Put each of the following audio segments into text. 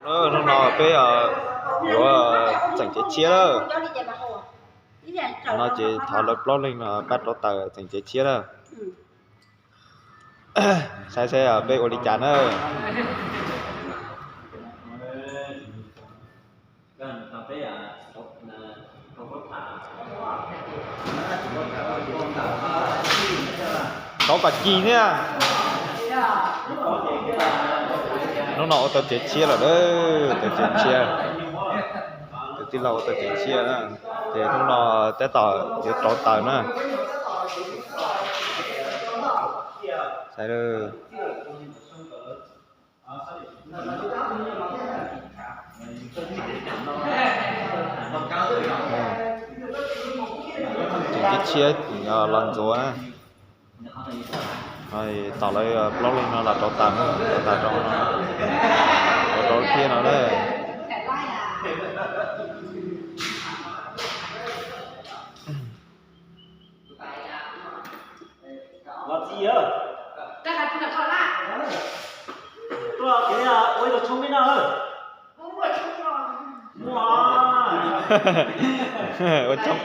Hnub no peb yuav txeem cev tshiab lawm. No ces thov lawv plaub leeg no pab rauv taws txeem cev tshiab lawm. Saib saib peb ua li cas na. Rauv kom ci thiab. Hnub no ua tau cev tshiab lawm, tau cev tshiab. Tus tij laug ua tau cev tshiab na, ces hnub no tab tom yuav rauv taws na. Saib, tseem tshiab tshiab los ntxuav na. Tom lawv plaub leeg no los rauv taws, rauv taws rau, rauv rau thiab no na. Ua tshoob.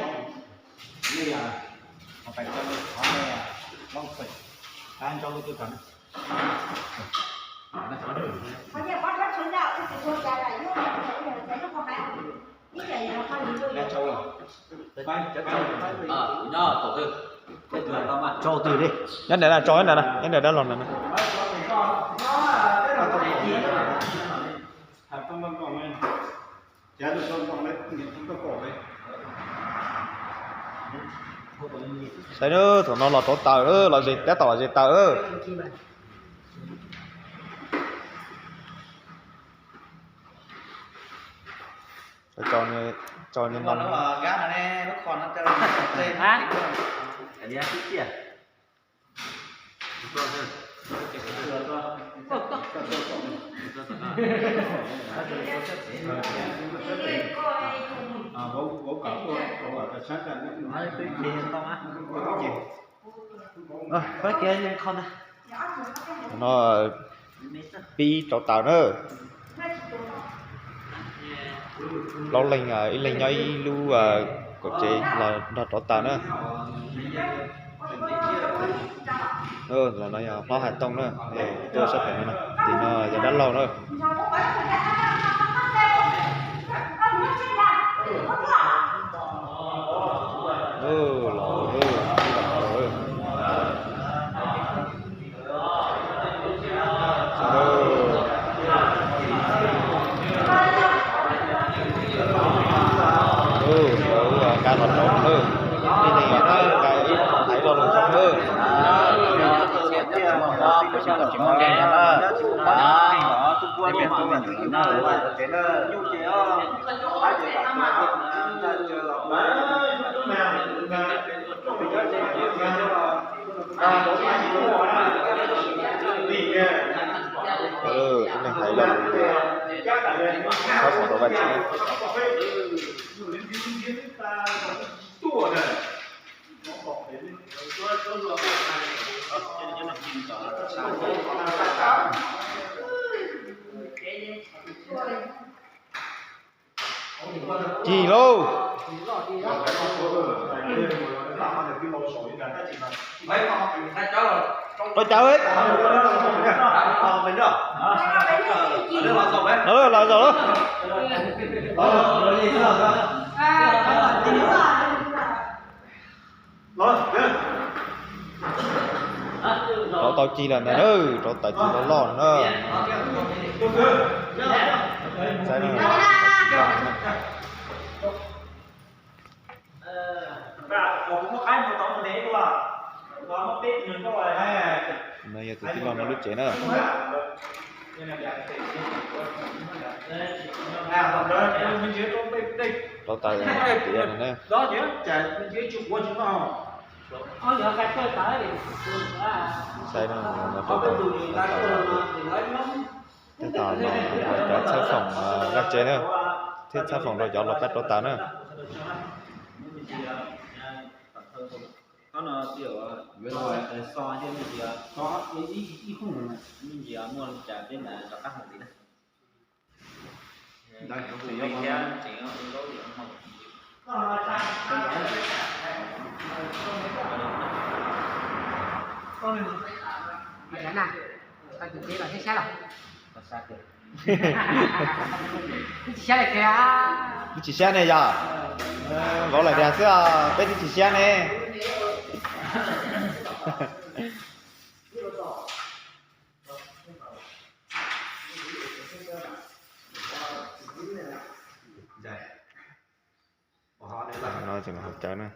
Nyob ntawm na, tso nyob ntawm na, nyob ntawm dab laug ntawm na. Saib na, thaum no los rauv taws, los zes, tab tom los zes taws. Tso, tso ntoo. No pib rauv taws na. Plaub leeg, ib leeg nyob ib lub kaum tsev los nrog rauv taws na. Los no yog hlob Hais Tooj na, tuaj sab pem no, tim no yog dab laug na. Los, los, los. Nkag los rau lawm, ib leeg nkag ib haiv lo lus zoo lawm. Ib leeg hais lo lus, txhob foom rau Vajtswv. Cig lauj. Rov cawv. Los zaum. Rauv tau cig lawm ntag na, rauv taws cig loj loj na. No yog tus tij laug no lub tsev na. Rauv taws tiav no na. Saib no, rauv taws, tab tom los cov txhawb foom vaj tsev na, thiab txhawb foom rau cov los pab rauv taws na. Twb tsis siab ne yog? Vauv lam dag xwb, peb twb tsis siab ne. No tseem haus cawv na.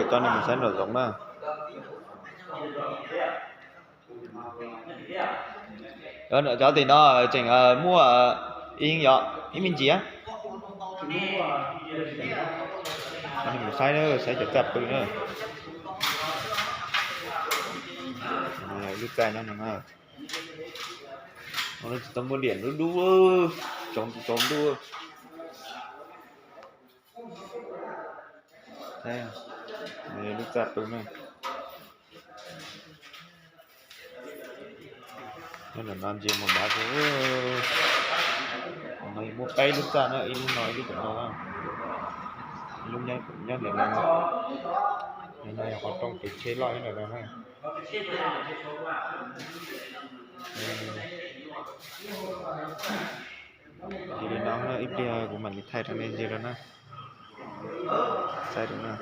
Cov nej mus saib nraum zoov na. Cov tim no tseem muaj ib yom, ib me ntsis. Cov nej mus saib na, saib cov txaj pw na. Lub txaj nyob no na. Tsis tau muaj diam, dub dub, tsaus tsaus ntuj. Lub txaj pw na. Nyob ntawm no ntsia mus nrad xwb. Ntawm no muaj peb lub txaj na, ib lub no, ib lub tom no, ib lub nyob ntawm no. Ntawm no yog qhov rooj kev tsheb loj nyob ntawm no na. Li no ib pliag kuv mam li thaij rau nej ntsia rau na. Thaij rau na.